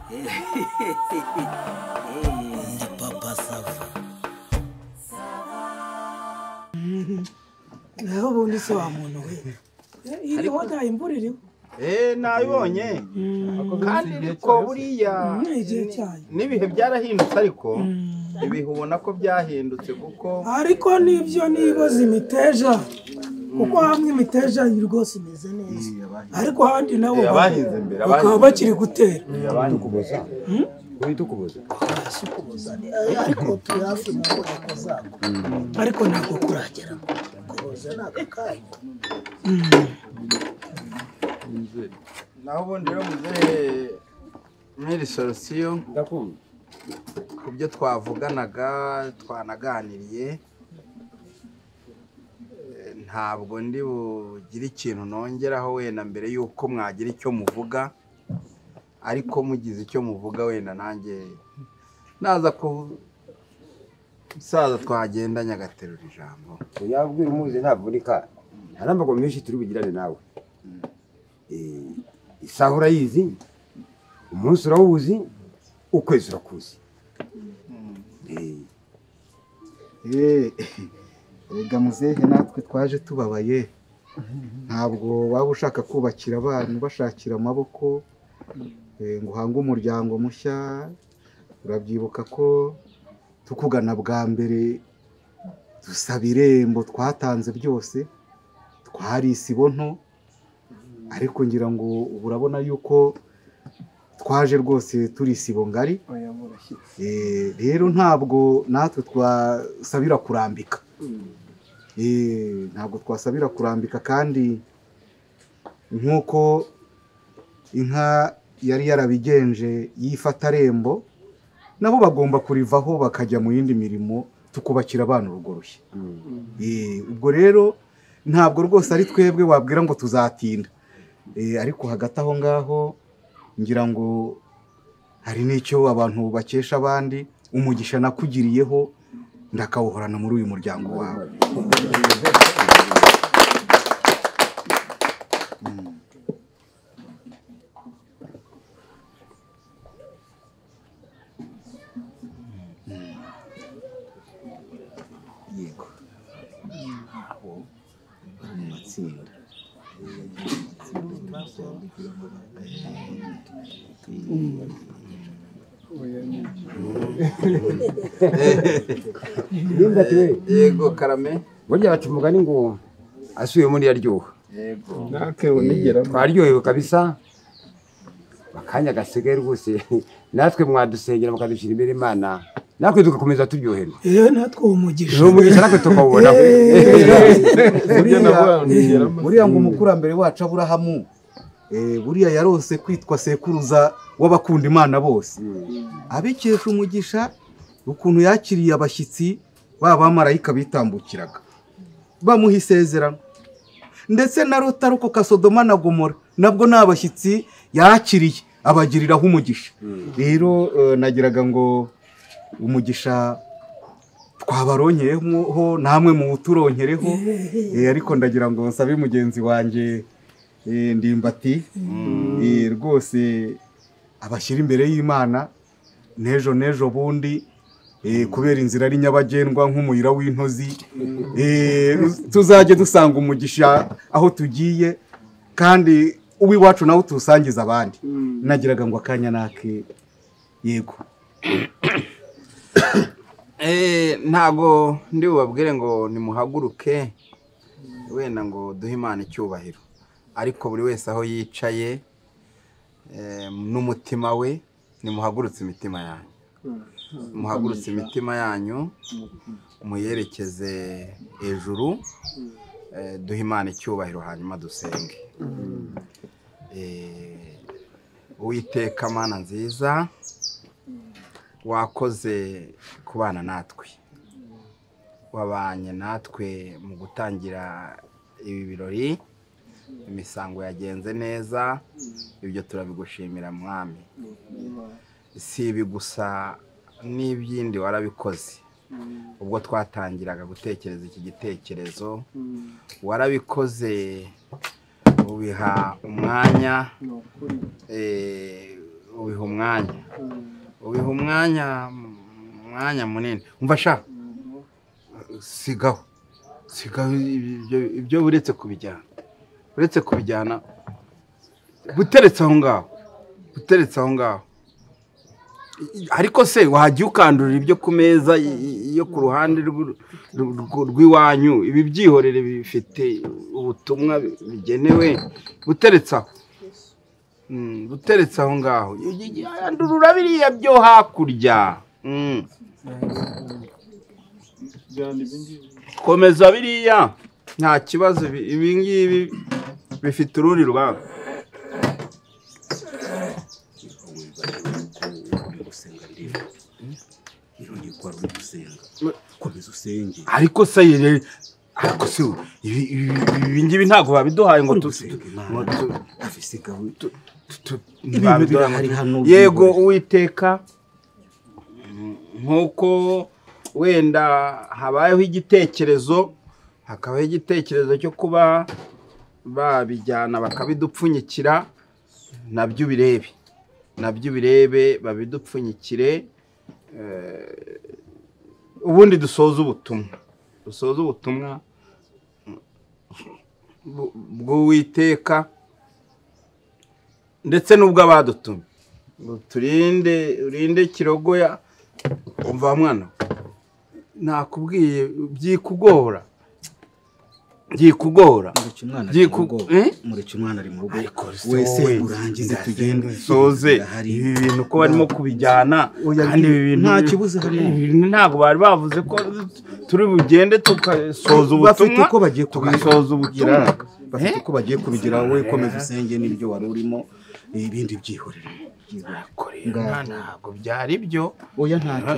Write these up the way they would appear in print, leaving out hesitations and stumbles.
Ndi Papa Sava. Naho ubundi se wa muntu we, iriho nta imvura iriho. Nabibonye kandi, ariko buriya n'ibihe byarahindutse, ariko ibihe ubona ko byahindutse kuko Ariko nibyo, nibaza imiteja, kuko hamwe imiteja rwose imeze neza, ariko ahandi nabo abahinze mbere bakaba bakiri gutera. Tukuboza uri tukuboza. Si ukuboza, ariko turi hafi mu nteko zako. Ariko ntabwo kuragera kuboza ni aka kanya. Naho ubundi rero, muzehe mwiri solution Ndakumva. ku byo twavuganaga, twanaganiriye, ntabwo ndi bugire ikintu nongeraho wenda mbere y'uko mwagira icyo muvuga, ariko mugize icyo muvuga wenda nanjye naza ku musaza twagendanye agaterura ijambo. Yabwira umuzi ntavunika, nta n'amagambo menshi turi bugirane nawe. Isaha urayizi, umunsi urawuzi, ukwezi urakuzi. Erega muzehe, natwe twaje tubabaye. Ntabwo waba ushaka kubakira abantu bashakira amaboko, ngo uhange umuryango mushya. Urabyibuka ko tukugana bwa mbere dusaba irembo, twatanze byose, twari isibo nto, ariko ngira ngo ubu urabona yuko twaje rwose turi isibo ngari. Rero ntabwo natwe twasabira kurambika, ntabwo twasabira kurambika, kandi nk'uko inka yari yarabigenje yifata rembo, nabo bagomba kurivaho bakajya mu yindi mirimo, tukubakira abana urugo rushya. Ubwo rero ntabwo rwose ari twebwe wabwira ngo tuzatinda. Ariko hagati aho ngaho ngira ngo hari n'icyo abantu bakesha abandi, umugisha nakugiriyeho ndakawuhorana muri uyu muryango wawe. Yego, aho bari mu matsinda. Ndimbati we. Yego, karame. Burya baca umugani ngo asubiyemo ntiyaryoha. Yego. Natwe unigeramo. Twaryohewe kabisa, akanya gasigaye rwose natwe mwadusengera mukadushyira imbere Imana, natwe tugakomeza turyoherwa. Natwe uwo mugisha. Uwo mugisha natwe tukawubona. Buriya ngo umukurambere wacu Aburahamu, buriya yarose kwitwa sekuruza w'abakunda Imana bose, abikesha umugisha ukuntu yakiriye abashyitsi b'abamarayika bitambukiraga bamuha isezerano, ndetse na Loti arokoka Sodoma na Gomora nabwo ni abashyitsi yakiriye abagiriraho umugisha. Rero nagiraga ngo umugisha twabaronkeyeho namwe muwuturonkereho. Ariko ndagira ngo nsabe mugenzi wanjye Ndimbati, rwose abashyira imbere y'Imana n'ejo n'ejo bundi, kubera inzira ari nyabagendwa nk'umuyira w'intozi, tuzajye dusanga umugisha aho tugiye, kandi uw'iwacu nawe tuwusangiza abandi. Nagiraga ngo akanya nake. Yego. Ntago ndi bubabwire ngo nimuhaguruke wenda ngo duhe Imana icyubahiro, ariko buri wese aho yicaye n'umutima we, nimuhagurutse imitima yanyu, muhagurutse imitima yanyu muyerekeze ejuru, duhe Imana icyubahiro, hanyuma dusenge. Uwiteka Mana nziza, wakoze kubana natwe, wabanye natwe mu gutangira ibi birori, imisango yagenze neza, ibyo turabigushimira Mwami. Si ibi gusa n'ibyindi warabikoze, ubwo twatangiraga gutekereza iki gitekerezo warabikoze, ubiha umwanya, ubiha umwanya. umwanya, ubiha umwanya munini. Umva sha, sigaho ibyo uretse kubijyana, buteretse aho ngaho, Ariko se wajya ukandurira ibyo ku meza yo ku ruhande rw'iwanyu, ibi byihorere bifite ubutumwa bigenewe, buteretse aho. Buteretse aho ngaho. Andurura biriya byo hakurya. Komeza biriya, nta kibazo, ibi ngibi bifite urundi rubanza. Ariko se ibi ngibi ntabwo babiduhaye ngo yego Uwiteka, nkuko wenda habayeho igitekerezo, hakabaho igitekerezo cyo kuba babijyana bakabidupfunyikira, nabyo birebe babidupfunyikire, ubundi dusoza ubutumwa bw'Uwiteka ndetse n'ubw'abadutumye. Turinde urinde kirogoya. Umva mwana, nakubwiye byikugora, mureke umwana ari mu rugo wese, urangize tugende soze ibi bintu ko barimo kubijyana, kandi ibi bintu nta kibuze hano, ntabwo bari bavuze ko turi bugende tukasoza ubutumwa, uko bagiye tugasoza ubutumwa, bafite uko bagiye kubigira. Wowe komeza usenge n'ibyo wari urimo, ibindi byihorere. Ntabwo byari byo,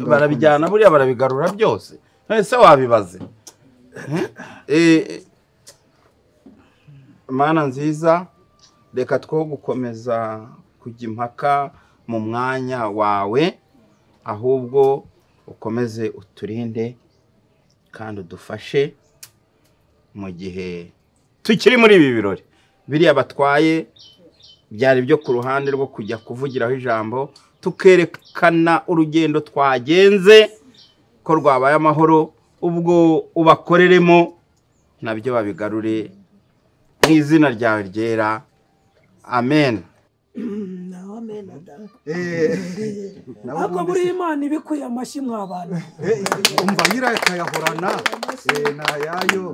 barabijyana buriya barabigarura byose, ese wabibaze. Mana nziza, reka two gukomeza kujya impaka mu mwanya wawe, ahubwo ukomeze uturinde kandi udufashe mu gihe tukiri muri ibi birori. Biriya batwaye byari byo ku ruhande rwo kujya kuvugiraho ijambo, tukerekana urugendo twagenze ko rwabaye amahoro, ubwo ubakoreremo nabyo babigarure mu izina ryawe ryera, amen. Ariko buri Imana ibikuye amashyi mw'abantu, umva nyirayakayahorana nayayo.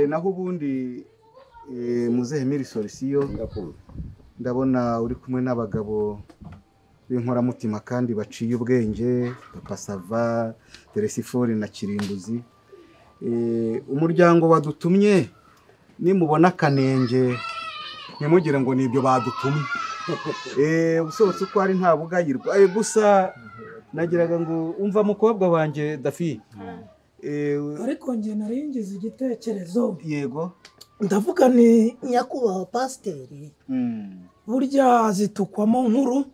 Naho ubundi muzehe Miri Solisiyo, ndabona uri kumwe n'abagabo b'inkoramutima kandi baciye ubwenge, Papa Sava, Teresifori na Kirimbuzi. Umuryango wadutumye, nimubona akanenge ntimugire ngo nibyo badutumye, usohotse uko ari nta bugayirwa. Gusa nagiraga ngo umva mukobwa wanjye Dafi, ariko njye naringize igitekerezo. Yego, ndavuga ni nyakubahwa pasiteri, burya zitukwamo nkuru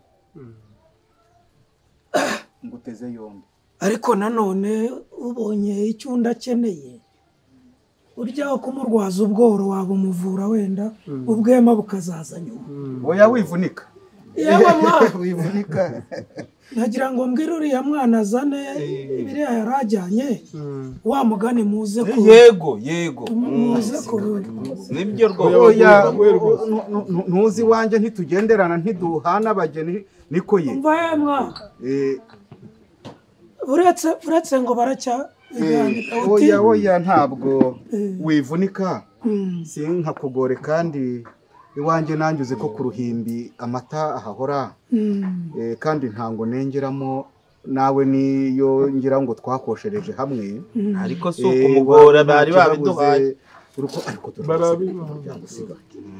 nguteze yombi, ariko nanone ubonye icyo undi akeneye, burya kumurwaza ubworo waba umuvura wenda ubwema bukazaza nyuma. Oya wivunika, yewe mwana wivunika. Nagira ngo mbwire uriya mwana azane biriya yarajyanye, wa mugani muze ko yego yego muze ko nibyo rwose. Oya ntuzi wanjye, ntitugenderana, ntiduhana abageni, niko ye. Umva ye mwana, uretse ngo baracya. Oya oya, ntabwo wivunika, sinkakugore kandi iwanjye nanjye uzi ko ku ruhimbi amata ahahora, kandi ntango nengeramo nawe niyo ngira ngo twakoshereje hamwe. Ariko si ukumugora, bari babiduhaye, ariko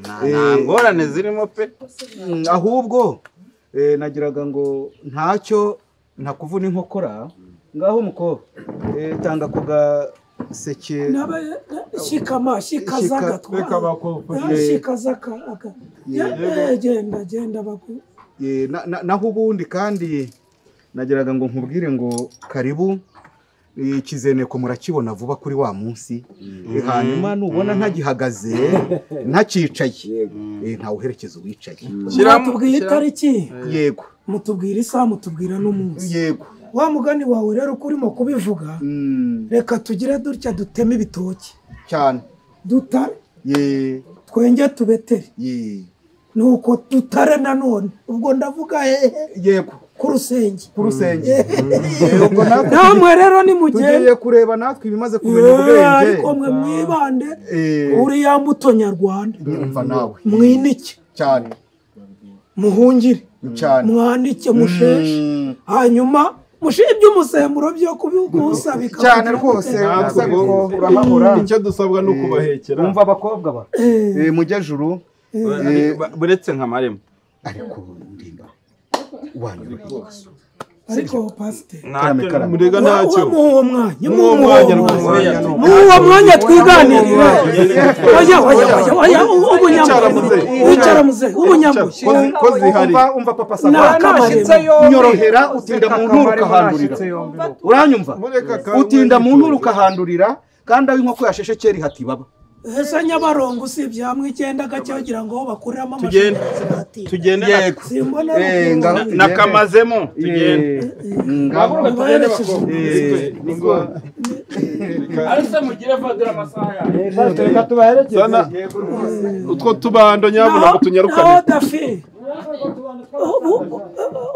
nta ngorane zirimo pe. Ahubwo nagiraga ngo ntacyo ntakuvuna inkokora. Ngaho mukobwa, tanga ku gaseke. Shikama shikazaga shikazaka genda genda baku. Naho ubundi kandi nagiraga ngo nkubwire ngo karibu, ikizeneko murakibona vuba kuri wa munsi. Hanyuma nubona ntagihagaze ntacicaye, ntawuherekeza uwicaye. Mwatubwiye itariki? Yego, Mutubwira isaha, mutubwira n'umunsi. Yego. Wa mugani wawe rero uko urimo kubivuga, reka tugire dutya duteme ibitoki cyane, dutare, ye, twenge tubetere, ye, nuko tutare nanone. Ubwo ndavuga hehe? Yego, ku rusenge. Ku rusenge. Ubwo natwe namwe rero nimugende tugiye kureba natwe ibimaze kumenya ubwenge, ariko mwe mwibande uriya mbuto nyarwanda. Nyumva nawe mwinike cyane, muhungire cyane, mwanike, musheshe, hanyuma mushe iby'umusemburo byo kubigusabika cyane rwose. Ko urahabura icyo dusabwa no kubahekera. Umva abakobwa ba mujyajuru buretse nka maremo, ariko ndimba wanyuruhiye. Ariko pastor murega ntacyo, muwo mwanya, muwo mwanya twiganirira. Oya oya oya, ubunyambuye, wicara muze, ubunyambuye ko zihari. Umva papa Sava, nyorohera, utinda mu nturu ukahandurira. Uranyumva? Utinda mu nturu ukahandurira, kandi aho inkoko yasheshe kera ihati baba. Ese Nyabarongo usibye hamwe icyenda gake bagira ngo bakuriramo amashanyarazi? Tugende nakamazemo, tugende. Utwo tubando nyabuna ngo tunyarukane. Dafi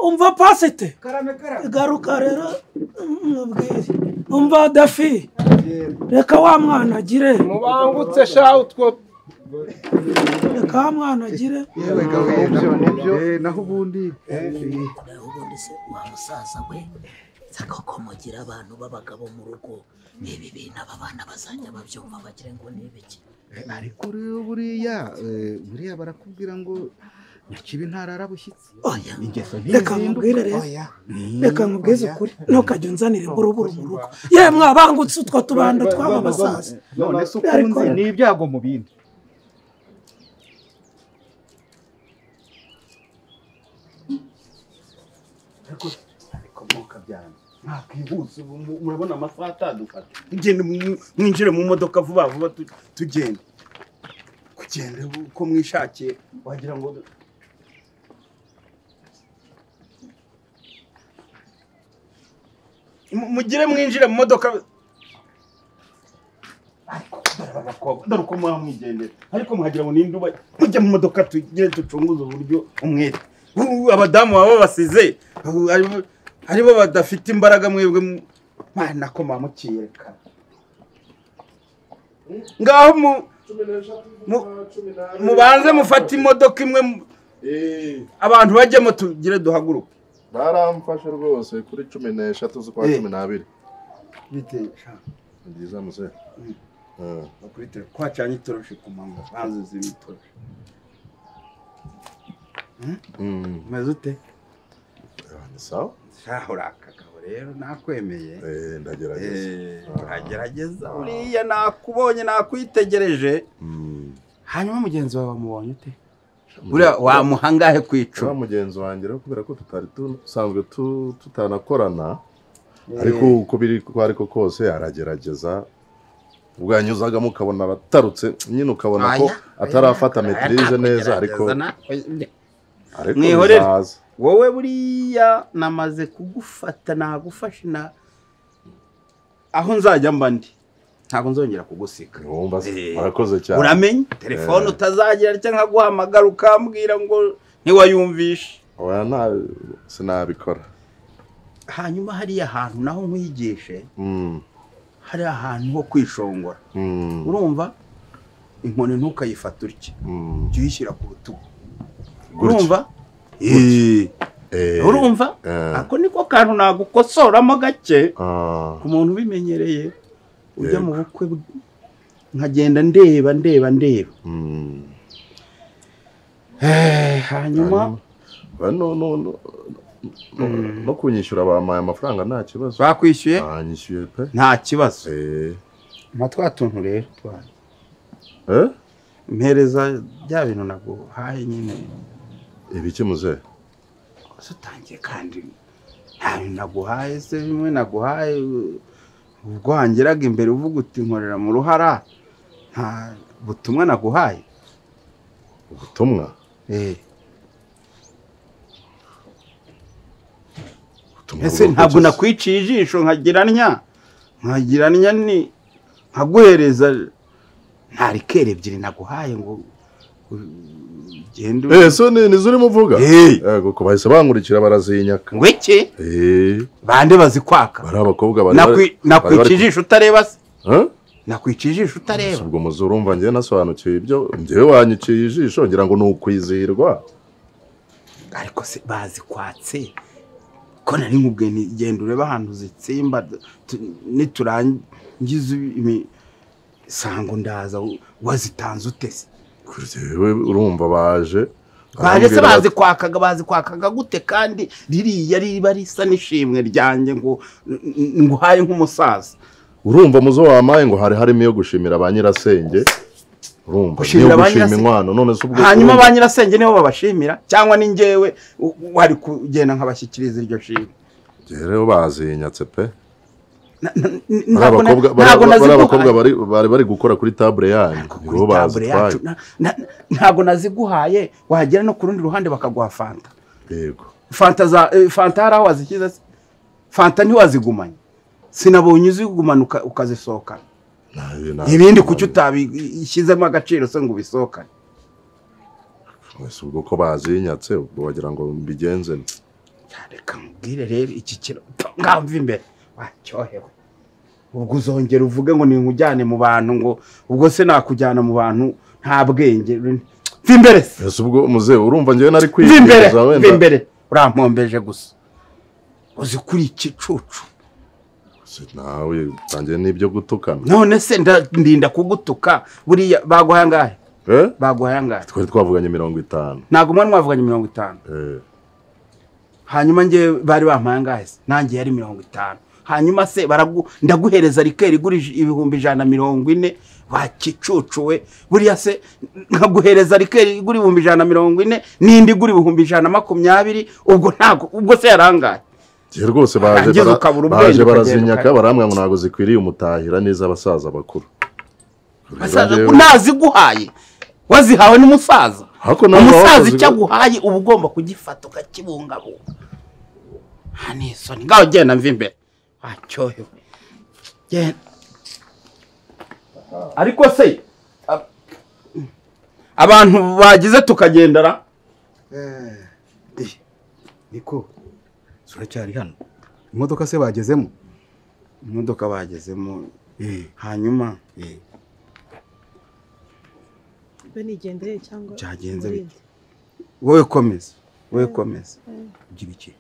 umva pasite, garuka rero mubwire. Umva Dafi, reka wa mwana agire mubangutse sha utwo, reka wa mwana agire. Yewe gawe, nibyo. Naho ubundi se wa musaza we, koko mugira abantu b'abagabo mu rugo, ibi bintu aba bana bazajya babyumva bagire ngo ni ibiki? Ariko rero buriya buriya barakubwira ngo nyakibi ntarara bushyitsi. Oya, reka nkubwire rero, reka nkubwize ukuri, ntukajya unzanira imburuburu mu rugo. Ye mwabangutse utwo tubando tw'aba basaza. None se ukunze ni ibyago mu bindi. Ariko mukabyana ntakwihuse, murabona amasaha atadufata. Mugende mwinjire mu modoka vuba vuba, tugende. Kugenda uko mwishakiye wagira ngo mugire mwinjire mu modoka. Ariko dore abakobwa, dore uko muba mwigendera, ariko muhagira ngo ninde uba. Mujye mu modoka tugire ducunguze uburyo umwete. Abadamu baba basize aribo badafite imbaraga, mwebwe mana ko mwamukiyerekana. Ngaho mubanze mufate imodoka imwe, abantu bajyemo tugire duhaguruke. Baramfashe rwose kuri 13 z'ukwa 12. Bite byiza muze. Kuri tele kwacanye itoroshi ku manywa, banze zibitoroshi. Umeze ute? Ni sawa. Shaho urakagabo rero nakwemeye. Ndagerageza. Uragerageza uriya, nakubonye nakwitegereje. Hanyuma mugenzi wawe wamubonye ute? Uriya wamuhangahe ku icumi? Uriya mugenzi wanjye rero kubera ko tutari dusanzwe tutanakorana, ariko uko biri ko ariko kose aragerageza. Ubwo yanyuzagamo ukabona aratarutse nyine, ukabona ko atarafata maîtrise neza, ariko mwihorere. Wowe buriya namaze kugufata, nagufashe na aho nzajya mba ndi ntabwo nzongera kugusika. Murakoze cyane. Uramenye telefone utazagira cyangwa nkaguhamagara ukambwira ngo ntiwayumvishe. Oya nta sinabikora. Hanyuma hariya hantu naho nkwigishe, hari ahantu ho kwishongora. Urumva inkoni ntukayifata utya, jya uyishyira ku rutugu. Urumva? Urumva? Ako niko kantu nagukosoramo gake ku muntu ubimenyereye ujya mu bukwe, nkagenda ndeba ndeba ndeba. Hanyuma no kunyishyura bampaye amafaranga nta kibazo. Bakwishyuye? Banyishyuye pe. Nta kibazo. Mpa twa tuntu rero twa. Mpereza bya bintu naguhaye nyine. Ibiki muze? Utangiye kandi nta bintu naguhaye se, bimwe naguhaye ubwo wangeraga imbere uvuga uti nkorera mu ruhara, nta butumwa naguhaye. Ubutumwa? Ese ntabwo nakwiciye ijisho nkagira ni nkaguhereza nta rikeri ebyiri naguhaye ngo ugende. So ni zuri muvuga? Yego, ko bahise bankurikira barazinyaka. Ngo iki? Bande bazikwaka. Bari abakobwa bari nakwiciye ijisho utareba se? Nakwiciye ijisho utareba. Ubwo muzurumva njye nasobanukiwe ibyo njyewe wanyiciye ijisho ngira ngo ni ukwizihirwa. Ariko se bazikwatse ko nari nkubwiye nti genda urebe ahantu zitsimba niturangiza imisango ndaza wazitanze ute se? Urumva baje se bazikwakaga gute kandi ririya riba risa n'ishimwe ryanjye ngo nguhaye nk'umusaza. Urumva muzo wamaye ngo hari harimo iyo gushimira ba nyirasenge. Urumva niyo gushima inkwano none se ubwo hanyuma ba nyirasenge nibo babashimira cyangwa ni njyewe wari kugenda nkabashyikiriza iryo shimwe? Rero bazinyatse pe. Abakobwa bari bari gukora kuri table yanyu nibo bazitwaye. Ntabwo naziguhaye wagera no ku rundi ruhande bakaguha fanta. Yego. Fanta za fanta hari aho wazikiza se? Fanta ntiwazigumanye. Sinabonye uzigumanuka ukazisohokana. Ibindi kuki utabishyizemo agaciro se ngo ubisohokane? Ese ubwo ko bazinyatse ubwo wagira ngo mbigenze nte? Reka mubwire rero iki kiro ngamva imbere wacyohewe. Ubwo uzongera uvuge ngo ninkujyane mu bantu ngo ubwo se nakujyana mu bantu nta bwenge. Mva imbere se. Ese ubwo muze urumva njyewe nari kwibwiriza wenda. Mva imbere urampombeje gusa. Uzi kuri iki cucu. Nawe tangiye n'ibyo gutukana. None se ndinda kugutuka buriya baguhaye angahe? Baguhaye angahe? Twari twavuganye 50. Ntabwo mwari mwavuganye 50. Hanyuma nge bari bampaye angahe se? Nanjye yari 50. Hanyuma se ndaguhereza rikeri igura 140,000 wakicucuwe. Buriya se nkaguhereza rikeri igura 140,000 n'indi igura 120,000 ubwo ntago ubwo se yarangaye. Rwose baje barazinyaka barambwa ngo ntago zikwiriye umutahira neza abasaza bakuru. Basaza naziguhaye wazihawe n'umusaza. Umusaza icyo aguhaye uba ugomba kugifata ukakibungabunga. Hanisoni ngaho genda mva imbere wacyohewe. Genda. Ariko se abantu bagize tukagendara niko suracyari hano. Imodoka se bagezemo? Imodoka bagezemo. Hanyuma benigendeye cyangwa cyagenze bite? Wowe komeza, wowe komeza. Ugira iki?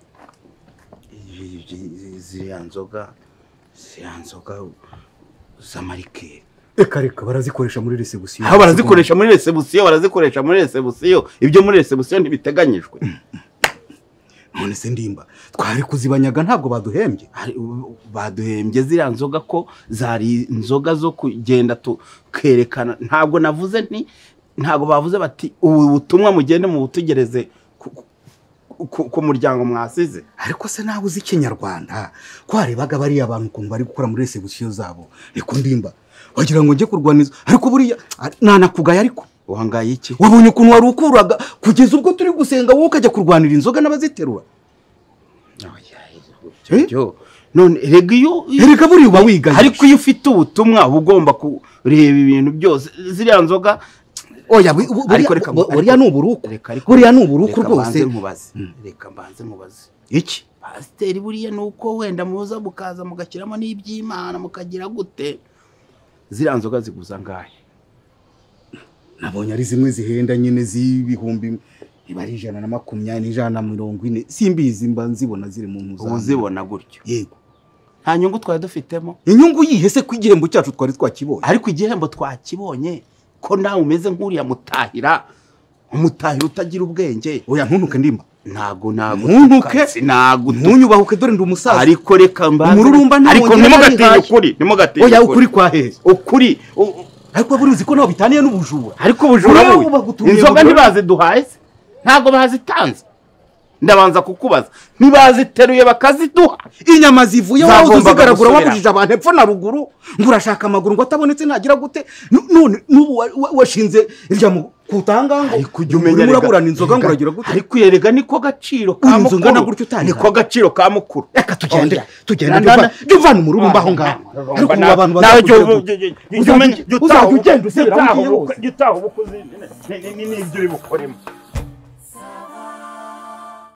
Ziriya nzoga z'amarikeri. Reka barazikoresha muri resebusiyo. Aho barazikoresha muri resebusiyo, barazikoresha muri resebusiyo. Ibyo muri resebusiyo ntibiteganyijwe. None se ndimba twari kuzibanyaga ntabwo baduhembye. Baduhembye ziriya nzoga ko zari inzoga zo kugenda tukerekana. Ntabwo navuze nti ntabwo bavuze bati ubu butumwa mugende mu butugereze ku muryango mwasize. Ariko se nawe uzi ikinyarwanda ko harebaga bariya abantu ukuntu bari gukora muri resebusiyo zabo. Niko ndimba wagira ngo njye kurwaniza ariko buriya nanakugaya. Ariko uhangaye iki? Wabonye ukuntu wari ukuraga kugeza ubwo turi gusenga wowe ukajya kurwanira inzoga n'abaziterura. None rega iyo rega buriya uba wigaye. Ariko iyo ufite ubutumwa uba ugomba kureba ibintu byose. Ziriya nzoga oya buriya ni uburuku. Buriya ni uburuku rwose. Reka mbanze nkubaze. Iki? Pasiteri buriya ni uko wenda muza mukaza mugashyiramo n'iby'Imana mukagira gute? Ziriya nzoga ziguza angahe? Nabonye ari zimwe zihenda nyine z'ibihumbi ibari 120 140 simbizi mba nzibona ziri mu ntuza. Uzibona gutyo? Yego. Nta nyungu twari dufitemo. Inyungu yihe se ko igihembo cyacu twari twakibonye? Ariko igihembo twakibonye ko nawe umeze nk'uriya mutahira, umutahira utagira ubwenge. Oya ntuntuke ndimba. Ntago ntuntuke, ntago ntunyubahuke dore ndi umusaza. Ariko reka mbanze. Umururumba ariko ntimugatinye ukuri, ntimugatinye. Oya ukuri kwa hehe? Ukuri. Ariko buri uzi ko naho bitaniye n'ubujura. Ariko ubujura bubi. Inzoga ntibaziduhaye se? Ntago bazitanze. Ndabanza kukubaza, ntibaziteruye bakaziduha. Inyama zivuye wawe uzigaragura, wabujije abantu epfo na ruguru ngo urashaka amaguru ngo atabonetse ntagira gute. None n'ubu washinze irya kutanga ngo uraburana inzoga ngo uragira gute? Ariko yerega niko gaciro ka mukuru, niko gaciro ka mukuru. Reka tugende tugende, jya uvana umururumba aho ngaho. Ariko ubu abantu bazakugira, uzajya ugenda usubira aho ugiye hose, jya utaha ubukozi n'ibyo uri bukoremo.